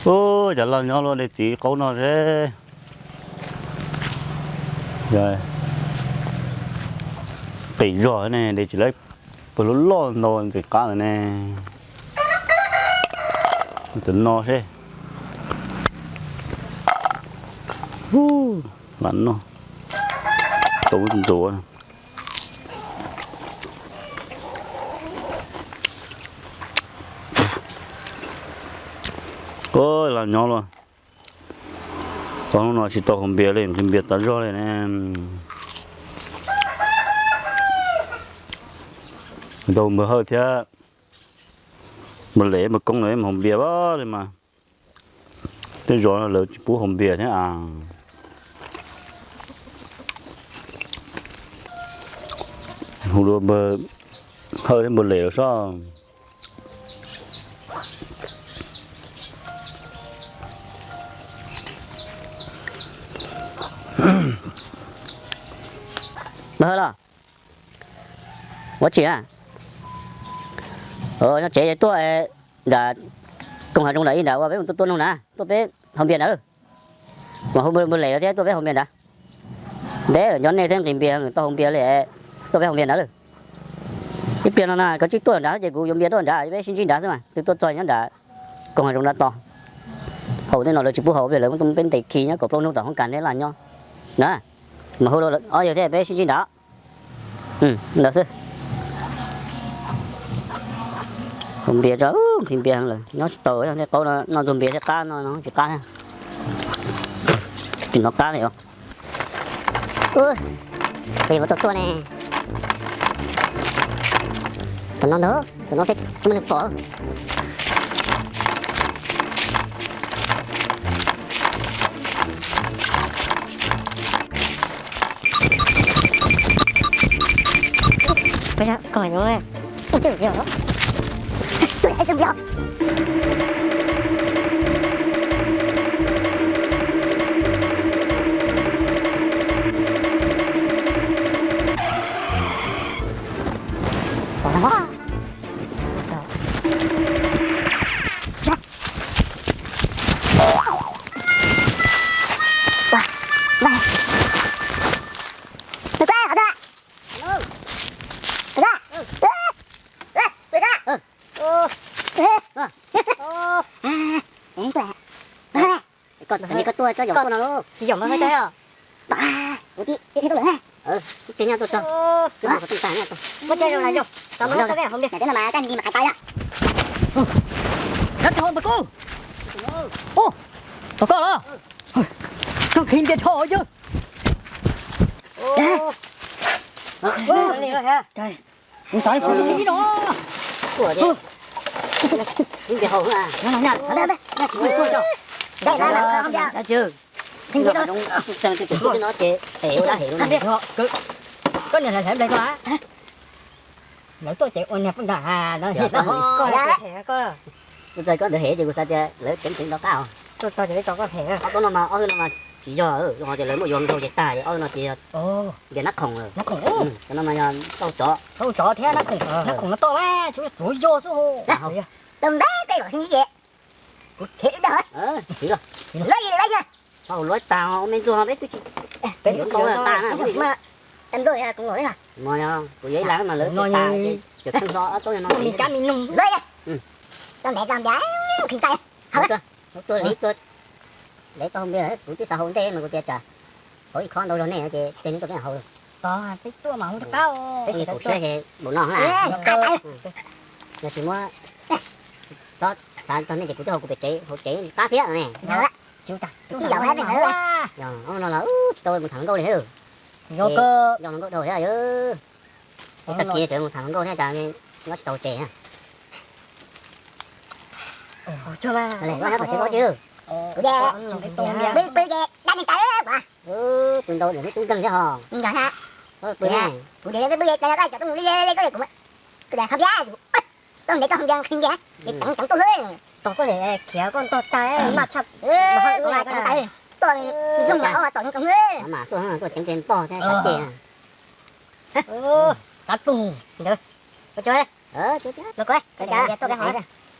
Ub, cov laj nyob luaj de txiv qaub no seb. Qis zog ne, de tsis lawv puag lub loj ntau ntxim qab ntawd ne. Tus no seb. Ub, lam noj tau ntxuav. Ub, laj nyob luaj. Tau hnub no tsis tau haus npias li, nqhis npias tas zog li ne. Tau npawg Hawj thiab npawg Lem npawg Koob lawv mus haus npias li mas tej zaum lawv tsis pub haus npias thiab as. Hu dua npawg Hawj thiab npawg Lem lawv soj. Npawg Hawj los, ua tsi na? Nyob tsev tuaj nram koog hav zoov nram ib nrad ua peb mus tuaj tuaj noog na, tuaj peb haus npias ntawd. Mas hu npawg Lem thiab tuaj peb haus npias ntawd. Ntev lawm nco nej thiab nqhis npias tau haus npias li, tuaj peb haus npias ntawd. Ib pliag no na koj tsij tuaj nrad ces kuv yuav npias tuaj nrad peb sib ntsib nrad xwb mas, twb tuaj txog nyob nrad koog hav zoov nrad tos. Haus tej no lawv tsis pub haus, lawv muab peb ntes khi nyob kaum plaub hnub tom hoob kas neb laj nyob na. Mas hu ob yawg thiab peb sib ntsib nrad. Ntawd xwb. Haus npias tso, nqhis npias heev lawm nyob tsis tau, tej qaub no noj ntxuag npias thiab qab no tsis qab. Tsis hnov qab li os. Ub, peb yuav tuaj tuaj ne. Tus no ntag, tus no peb tsis muaj neeg pom. Koj tuaj tsob zaum tuaj no lauj. Tsis zaum mas hais tau. Ub, tsis nyob tuaj txog. Twb mus qhov tseem tag nyob txog. Muab tsob zaum los zoo. Tau mas tau peb haus npias. Nyob tau hauv npawg Kub. Ub, tau koj los. Koj nqhis npias dhau yawg. Kuv xav ib no. Nyob tsis tuaj txog. Nyob tsis tuaj txog. Nyob tsis tuaj txog no ces pem ua dab hem lawm. Koj niam hlawv hlawv nplaig koj. Lawv tuaj ces ua niag poj nrag no hem koj. Kuv txawm koj ntawd hem ces kuv xav tias lawv ceev ceev rov qab os. Tuaj txog ces tso koj hem. Ob tug no mas, ob tug no mas tsis yog, ho tias lawv muab yuav nkaug ces tag, ob tug no ces yog npias nab khoom lawm. Cov no mas yog tauj tsov. Tauj tsov thiab nab khoom, nab khoom no tauj, tsuav yog xwb. Tau ntev peb los sib ntsib ces kuv them wb tag. Txhob ua luaj tag, ua me ntsuag peb twb tsis, peb yuav tau tag na. Mas kuv yuav ib lab mas lawv no tas, cov tseej hlo ob tsob no. Tau ntev tau ntev, nqhis tas. Tuaj, tuaj, tuaj, kuv twb xav haus ntej mas kuv tias tsam haus ib khob ntau zog nej ces tej nej tuaj peb haus. Peb tuaj mas hu rov qab, peb kuv siab ces npaum no. Yog tsis muab txhob xav txog nej ces kuv twb haus kuv pem tsev, haus tsev qab thiab ne. Yog, no los tsis tau mus tham hluas nkauj li. Yog hluas nkauj dhau thiab. Tag kis tseem mus tham hluas nkauj thiab cas nyob tsis tau ces. Nyob tom tsev dab tsi. Pw ntau lawm hnub tub nkeeg thiab ho. Pw ne. Tos koj niam khiav koj ntog tag maj tshaj. Mas tuaj ceev ceev pog thiab sav ceg. Tav tug ntawd. Ua tsaug. Tuaj peb haus.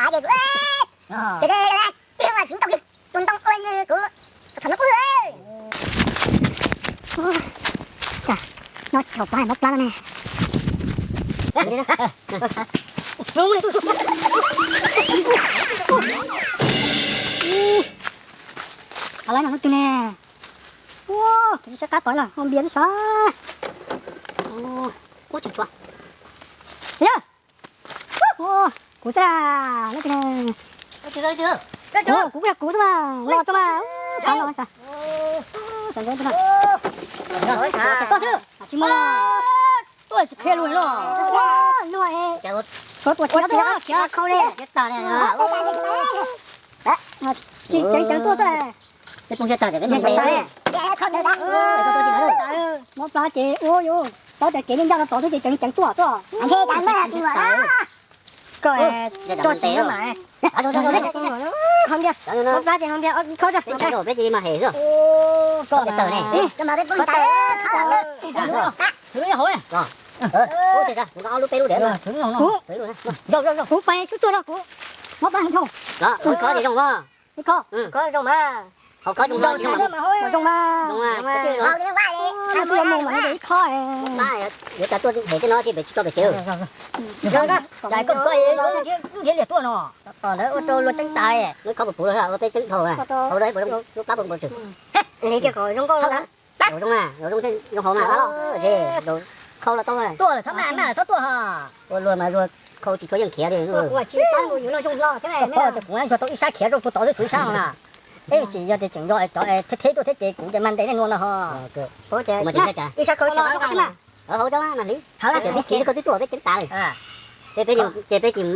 tas ces kuv, ces tib tug mas tsis tau kiag tus ntoo ua li kuv thaum no kuj hwm. Cas nyob tsis tshua pab mob plab no ne. Qhov lawv no twg ne? Ua, kuv tsis sab qab tod los ua npias twb sav. Ua, tsuag tsuag. Yog, kuv xwb, lawv tias, kuv kuj yog kuv xwb mas, los tso mas, tshav los sav. Koj xwb, tsis muaj. Tuaj tsis qhia lus no. Tuaj tsis qhia, khiav khau li. Tsis ceev ceev tuaj xwb. Mob plab ces ua yus paub tias kev ncaj ncaj no tod xwb ces ceev ceev tuaj tuaj. Koj tuaj tsis muab mas. Hau ntiag, mob plab ces hau ntiag, khau tso. Peb cia li mas hem xwb. Koj tawm ne. Xwb lub hauv ne. Kuv pais xub tuaj rau kuv. Mob plab heev dhau. Khov ces zoo mas. Khov zoo mas. Hauv khov zoo mas. Zoo mas. Zoo mas. Mus mas ib khov. Yuav tas tuaj hem tej no ces pem tsis tau pem tsev. Koj koj lub nrhiav liam tuaj no. Tom lawv ua rau luag ceeb tas. Lub khov puv puv los ua peb ceeb dhau. Hauv lub plab puv puv. Zoo zoo, zoo hauv mas. Khau los tau. Tuaj txhob maj maj txhob tuaj ho. Ua luag mas luag khau tsis tshua yeej khiav li. Kuv tsis pab mus yus no zoo hlo thiab. Kuv yuav tau ib sab khiav rau puag tod xwb, tshuav ib sab no na. Peb tsis yog tias tseem nrog cov theb theb tuaj thiab ces kuv ces mag ntes nej nua no ho. Ib sab khau tsis tau mas. Hauv tso mas li. Ces peb tsis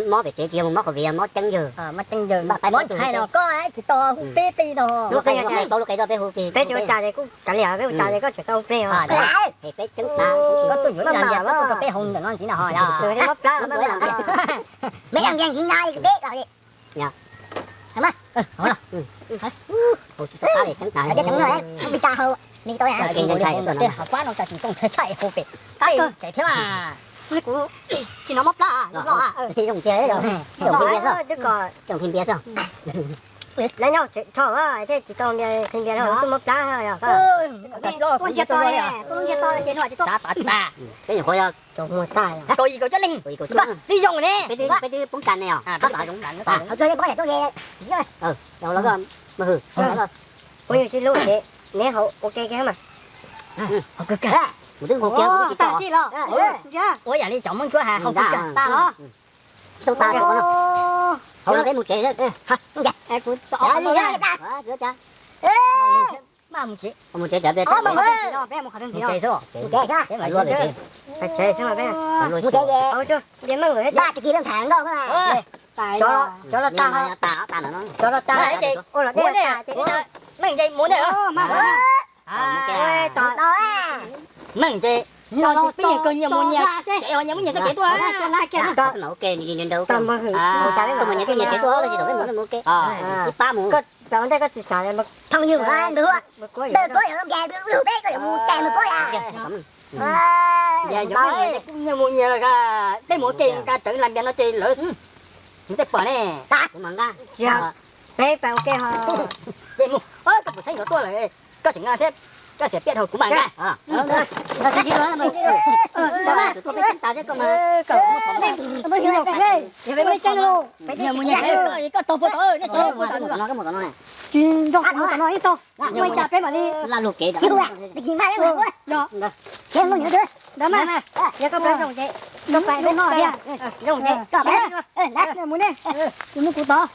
mob pem tsev, tsis yog mus mob covid, mob ceeb yawg. Mob ntshai no koj tsis tau hu peb peb no. Peb tsis ua cas ces kuj kav liam, peb ua cas ces koj tseem tau hu peb os. Peb ceeb tas. Koj tuaj yuav ib zaj npias koj tuaj rau peb hau ntawm no ntxiv no ho yog. Mob plab los maj mam. Peb zaj npias ntxiv no li peb los li. Tej hav fab no cas tsis tooj tshaj tshaj hau pem tej tsev thiab mas. Kuv tsis hnov mob plab los. Lawv nyob tsev rho thiaj tsis tau npias, qhib npias rau tuaj mob plab. Tuaj ntsia to, tuaj ntsia to ces no tsis tuaj. Peb nyuam qhuav yog kaum yim kaum cuaj leej, twb zoo ne. Peb twb poob kas ne os. Kuv yug sib hlub ces neb haus ua ke kiag mas. Mus twb haus kiag kuv tsis tau. Ua yam li cov Hmoob Ntsuab hais haus kawg kawg tas los. Tsis tau tas. Haus no peb mus tsev. Kuv txo li. Mus tsev, mus tsev xwb. Mus tsev xwb mas peb. Mus tsev ces. Cov los tag, cov los tag, cov los tag. Meej ces mus ntej. Meej ces pib yeej kawg nyias mus nyias tsev, nyias muab nyias txoj kev tuaj. Ib pab mus. Phooj ywg, nyias mus nyias, peb mus ua ke nqa rawv las npias no ces lawv tej pom ne. Peb pais ua ke ho. Ces mus, koj puas saib yuav tuaj lawm, koj tseem nqa thiab, koj xiam piaj dhau kuv mam nqa. Nyias mus nyias tsev, koj taug puag tod, nej tsev puag tod. Tsis nrog kuv mus tom no ib tog, ua li cas peb mam li. Ntawd mas, yog koj pab zoo ces, koj pab no thiab, zoo ces koj pab mus ne, kuv mus kuv tod.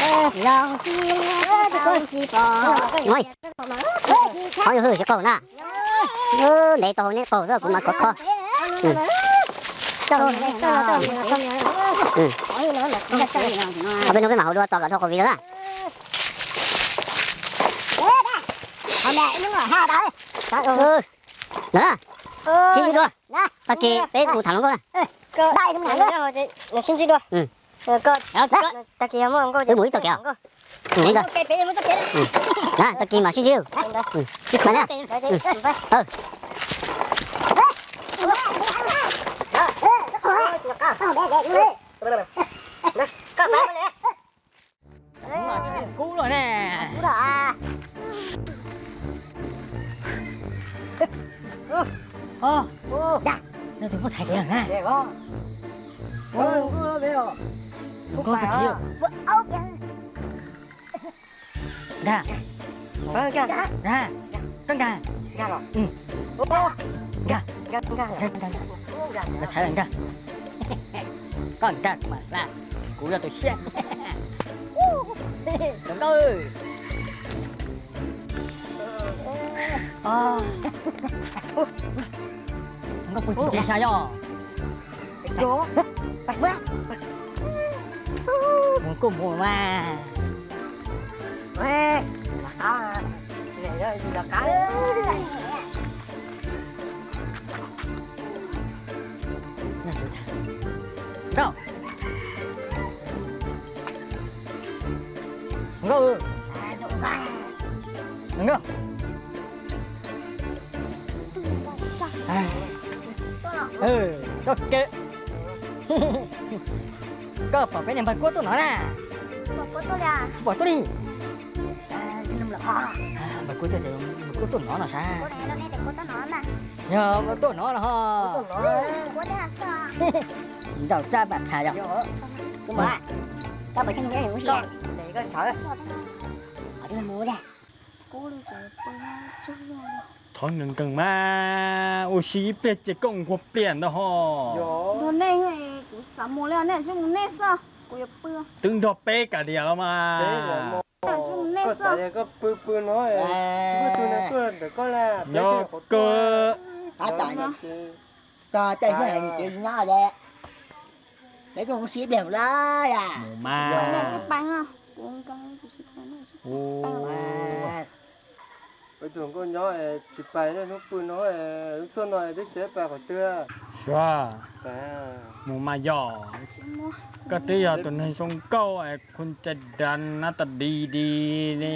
Qhov yog hwj tsis qaug na. Ntev tau hauv neb qaug xwb kuv mas khov kho. Peb hnub peb mam haus dua tos kom dhau COVID lawm na. Ntawd na, sib ntsib dua. Tag kis peb mus tham hluas nkauj na. Wb mus ib txoj kev os. Tag kis mam sib ntsib. Kub los ne. Nej tus puag thaiv kev lawm na. Tus puag thaiv kev. Nkag. Nkag. Koj nkag. Nkag. Nkag. Nkag. Nkag. Nkag. Thaiv nkag. Koj nkag kuv mam hla, kuv yog tus siab. Tus nkauj. Nkauj pw tim kev sab yog. Mus kuj mus mas. Nkauj. Nkauj. Nkauj. Txoj kev. Koj pom peb niag npawg Kuab tuaj no na. Tsis pom tuaj li. Npawg Kuab tuaj, npawg Kuab tuaj no no sav. Yog npawg tuaj no no ho. Zaum txaj pam tham yom. Thov nkees nkees mas ua si ib pliag ces koj nquag pliag ntag ho. Nrog nej, kuv xav mus li, nej tsis mus nej xwb, kuv yuav pw. Twb nrog peb kav liam los mas. Koj xav tias koj pw pw no, tsis muaj tus nrog koj ntawm koj lawm, peb twb yuav qhuav tuaj. Tog tej sij hawm ces nyob ces peb kuj mus sib pliag lawm yom. Mus mas. Peb tus nkauj nyob tsis pais, hnub pw no, lub xuaj no twb tsis pais qhov twg. Suav, mus mas yog. Koj twb yog tus neeg zoo nkauj, khun cai das na tas di di ne,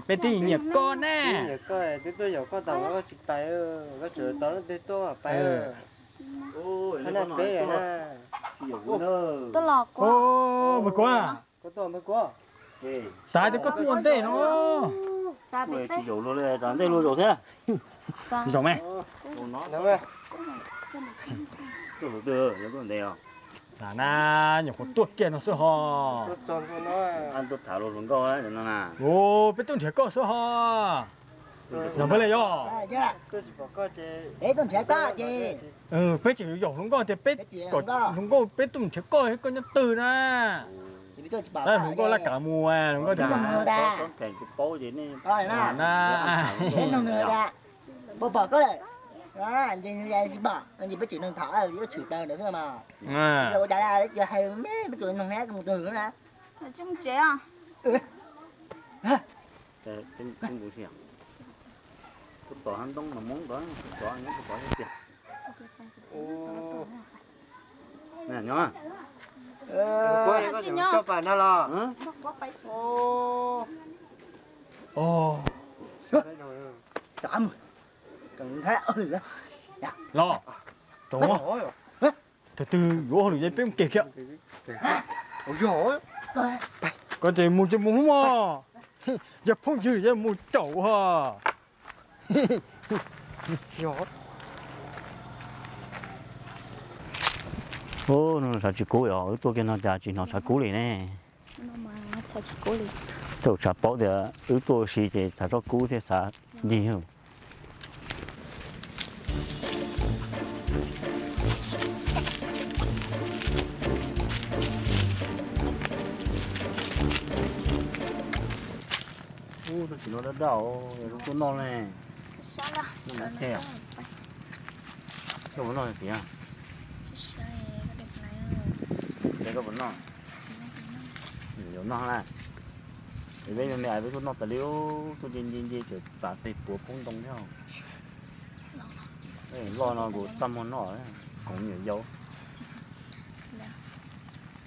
peb twb nyiam koj ne. Twb tuaj yaum koj tas koj tsis pais, koj tseem tau leej twg tuaj pais. Npawg Kuab, xav tias koj tuaj ua ntej no. Tsis yaum luag li, ntej luag zaum thiab. Zaum me. Lam na, nyuam qhuav tuaj kiag no xwb ho. Peb tuaj nrhiav koj xwb ho. Los peb li yog. Peb tseem yaum hluas nkauj tias peb kom hluas nkauj peb tuaj nrhiav koj, koj nyob twg na. Hluas nkauj laj kam mus, hluas nkauj tias na. Pom pom koj lawm, nce tsis pom, nce peb tsev neeg tham, yuav tshwm plaws ntawd xwb mas. Ua cas peb tsev neeg thiab mus twg na. Tom hab ntoo mas Hmoob tod, tod nyob tod tiag. Nyob, koj pais no los? Los, tus twg yuav hauj lwm ces peb mus kiag kiag. Koj ces mus ces mus mog, yog phooj ywg ces mus caum ho. Ub, no tshav tsis kub os, wb tuaj kiag no cas tsis hnov tshav kub li ne. Tej zaum tshav paub tias wb tuaj ua si ces tshav tsob kub thiaj xav ncig. Ub, tus txiv no daj daj os, yog lub tuaj noj ne. Noj nab ke os. Coj mus noj tiag. Coj koj puas noj? Yuav noj na. Es peb me me es peb tuaj noj tas li, tuaj nce nce nce txawm tas tes puav poob ntoo thiab. Loj no kuv txaj muag noj, koom me nyuam yaus.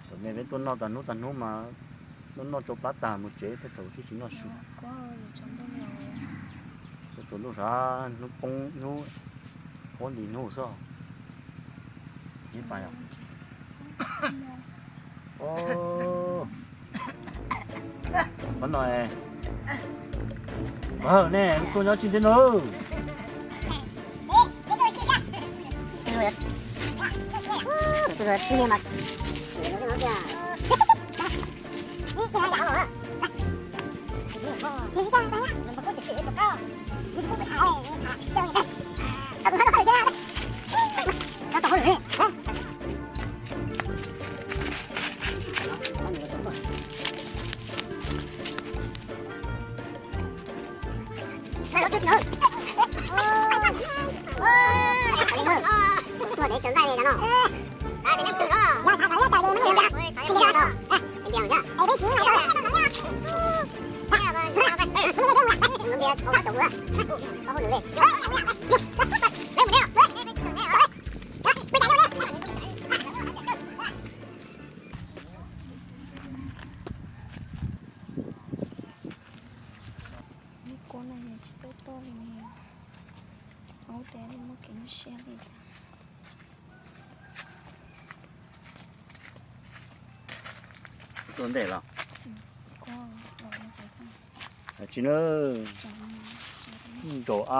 Thaum me peb tuaj noj tag hnub tag hnub mas noj noj tsau plab tag mus tsev, tej thaum twb tsis noj su. Tej thaum ntuj sav hnub poob hnub, huab nti hnub xwb. Ib pas yog. Qhov no, ne, tuaj nyob tsis ntev no. Neb kuab no yog tsis txawj toj li ne. Ub, tes muaj kev nyuaj siab li cas. Tuaj ntej los? Tsis na. Nraum a.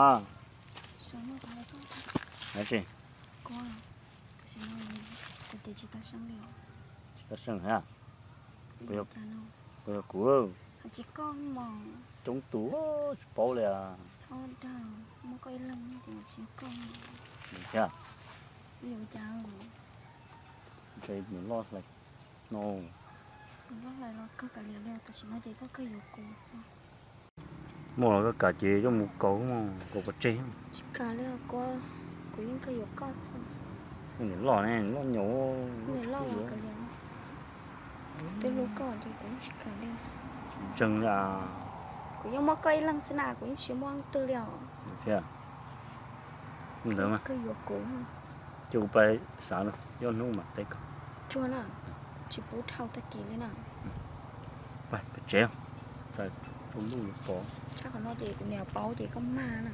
Tsis. Kuv ces tsis tau seeb li. Tsis tau seeb hab. Puas yog kuv? Tsis koj mos. Coob tus tsis paub li. Txhob dag, muaj koj ib leeg ces tsis koj. Thiab. Yuav cas? Ntshe nws loj hlais no. Nws loj hlais los kawg kav liam li, tam sim no ces koj kawg yuav kuv xwb. Muaj los koj kam ces coj mus kaus, kaus pov tseg. Tsis kam li os, kuv yeej kawg yuav koj xwb. Niam loj ne, loj nyaum. Niam loj los kav liam. Twb hlub koj ces kuv yeej tsis kam li. Tseeb li. Kuv yeej muaj koj ib leeg xwb na, kuv yeej tsis muaj leej twg li os. Thiab. Ntawd mas koj yuav kuv. Ces kuv pais xav no, ib ob hnub mam teb koj. Tsuag na, tsis pub dhau tag kis li na. Pais pem tsev, tshaj qhov no ces kuv niam paub ces koj mag na.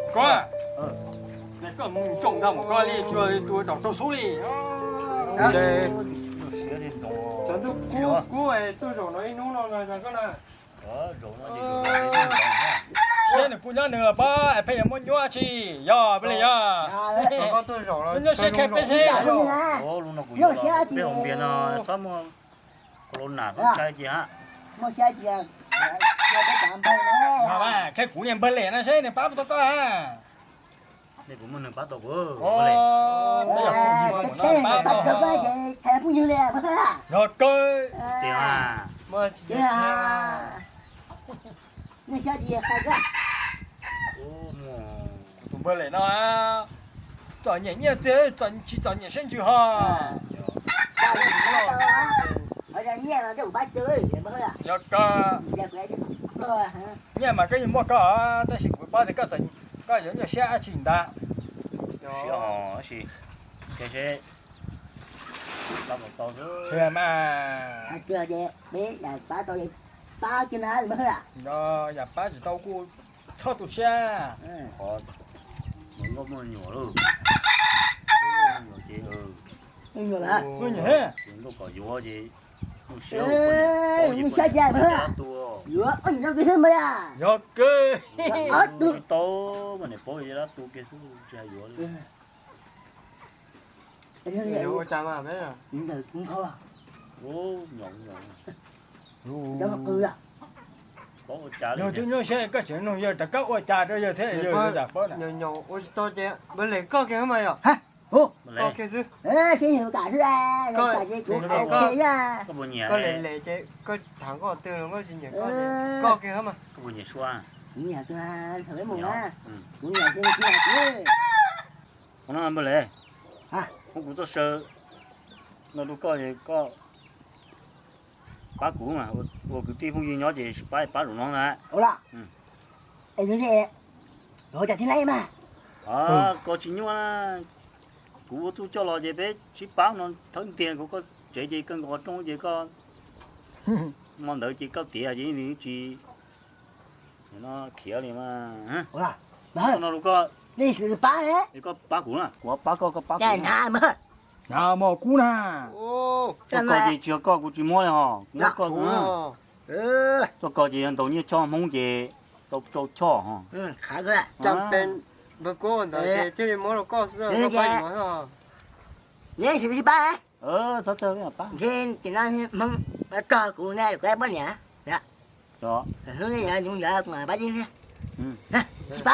Koj, koj mus tsoom ntag mas koj li tua daum raug xub li. Cov ntuj kub kub tuaj zaum no ib hnub no koj na. Siab nws kuj nyob nws los pab es pheej yuav muab nyuaj tsi yog peb li yog. Nyuaj siab qhia peb seb. Peb hauv npias no txhob muaj corona txhob ntshai cia. Qhia kuv niag npawg Lem no seb nws pab tau koj. Nej puas muaj neeg pab tau kuv? Yog kawg. Tiag. Kuv tus npawg Lem no txom nyem nyiaj txiag, tsis txom nyem siab ntsws ho. Yog kawg. Nyiaj mas koj yeej muaj koj, tab sis kuv paub tias koj yuav nyuaj siab dab tsi ntag. Siab ho, tab sis mas yam pab tsis tau kuj txhob tu siab. Nkauj muaj nyuam lawm. Nkauj kom yuav ces, yog kawg. Tsis tau mas niam paub ces dab tu kiag xwb tsis hais yuav li. Yog twb nyuaj siab koj tseem nug yawg rov qab ua cas rau yawg thiab yawg yuav paub na. Nyob nyob ua tsis tau ces npawg Lem koj kiag mas yog. Koj kiag xwb. Koj Lem Lem ces koj tham nkauj twg los nkauj tsis nyiam koj ces koj kiag mas. Ua no npawg Lem, muab kuv txoj saw no rau koj es koj pab kuv mas, ua kwv tij phooj ywg nyob ces pab pab zaum no ntag. Koj tsis nyuaj na, kuv ua txuj coj los ces peb sib pab no thawb ntiag, kuv koj tsev ces kawg nkaus qhov rooj ces koj hmo ntawd ces koj tiav ces yeej tsis khiav li mas. No rau koj, koj pab kuv na, kuv pab koj, koj pab kuv. Hnav mos kub na. Txoj kos ces tsis yog koj, kuv tsis muab li hos, kuv muab koj. Txoj kos ces yog ntaus nyiaj choj Hmoob ces tau rau choj hos.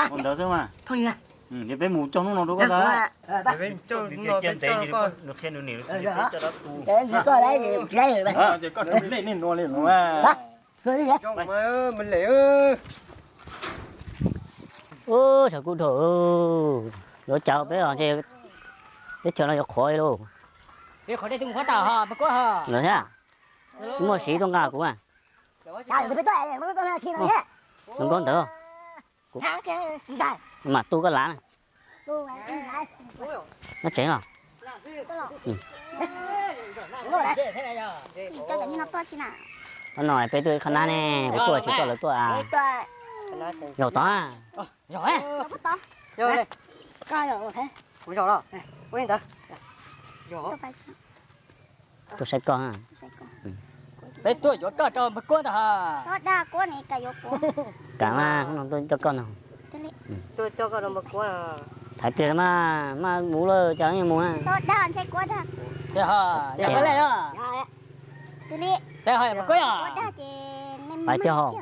Ua ntawd xwb mas, peb mus coj hnub no rau koj ntag. Ub, saum kuj dhau, yuav cas peb os, teb chaws no yuav qhuav li lauj. Lawm thiab, muaj siv tuaj nqa kuv. Zoo nkauj ntawd, kuv mam tu koj lav na. Nyob tsev los? Ob no peb tuaj ib qho nab ne, kuv tuaj tsis tuaj lawv tuaj. Zaum tod. Tuaj saib koj. Peb tuaj yuav koj rau npawg Kuab ntag. Kam mas, tuaj coj koj no. Thaiv pliag mas, mas mus lawm cas yeej mus na. Pais tiag hos.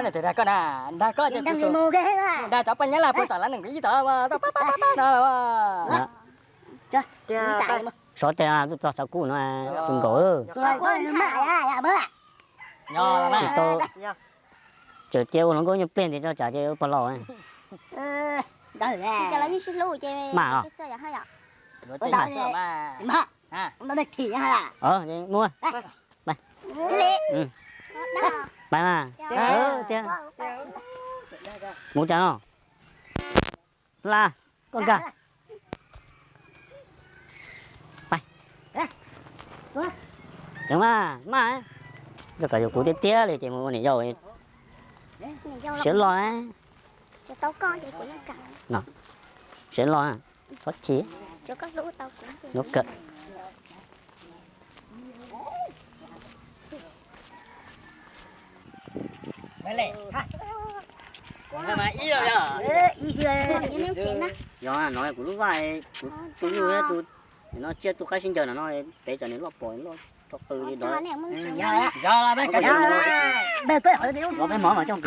Nws twb dag koj na, dag koj ces kuv dag cov poj nyab laj puag tom lab nees nkaum ib tod, pab pab pab no. Sov tes txog saum kuj no, tsis nkaus. Tsis tau, tseem cia ua hluas nkauj nyuaj pliag nti rau tsam ces pog laus. Mas os. Muab. Pais mas. Tiag. Mus cas no? Hla, koj nkag. Ceev mas, mas, koj yuav kuv tiag tiag li ces mus ua niam yau. Siav loj. Siav loj, txhob chim. Nuv kawm. Yog no kuv lub vaj, kuv tus nyuj thiab tus, no tsiaj tus qaib sib ncaws no no, pem tsam nws loj pom loj tso qw li dov. Los peb mov mas coj.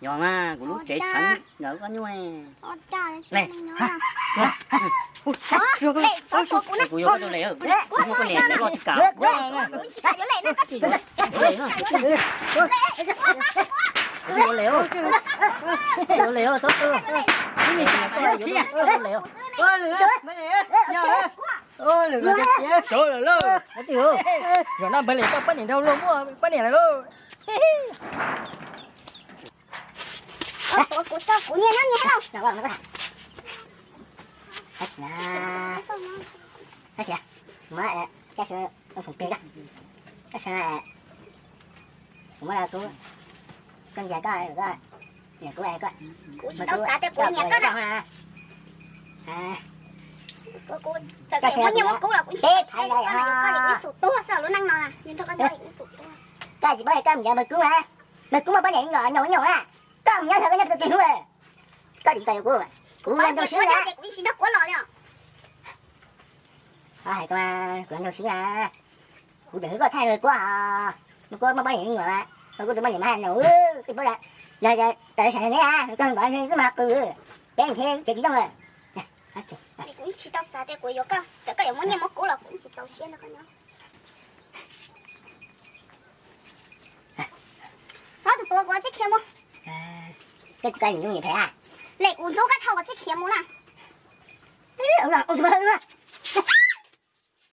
Yog mas, kuv lub tsev tseem ntawm koj nyuj. Kuv yuav koj tus lem, kuv muaj koj niam loj tsis kam. Kuv yuav lem, kuv yuav lem, kuv yuav lem, txhob tu. Kuv yuav koj tus lem. Tsav lawm lauj. Zaum no npawg Lem koj poj niam nraug luag muaj poj niam lawm lauj. Kuv tso kuv niag nyob niag lauj. Muab, muab kuv, koj nrhiav koj, koj, kuv tsis tau xav tias kuv nyiam koj na. Kuv txawm tias muab nyiaj muab kub los kuv tsis tau siab, koj ib xus tuag xwb lub neej no, nrog koj nyob ib xus tuag. Koj tsis paub tias koj mus nrog npawg Kub mas, npawg Kub muaj poj niam nyob nyob na, koj mus nyob yog koj nyob tau twg hnub lawm. Koj tsis tau yuav kuv, kuv ua ntau siab na. Kuv tsis nrog Kuab los li os. Hais ko mas kuv nrog siv na, kuv tseem hlub koj tshaj li kuv, kuv muaj poj niam me nyuam mas, kuv tus poj niam mas nus, koj paub lawm, yog tawm sawv neb koj nkawd twb mas qw, peb thiab tsev tsis yooj. Kuv tsis tau xav tias kuv yuav koj, txawm koj yuav muab nyiaj muab kub los kuv tsis txaus siab nrog koj nyob. Xob tus tuav kuv ua tsheb khiav mus. Koj niam phem a. Lem kuv ntxub koj dhau kuv tsheb khiav mus na.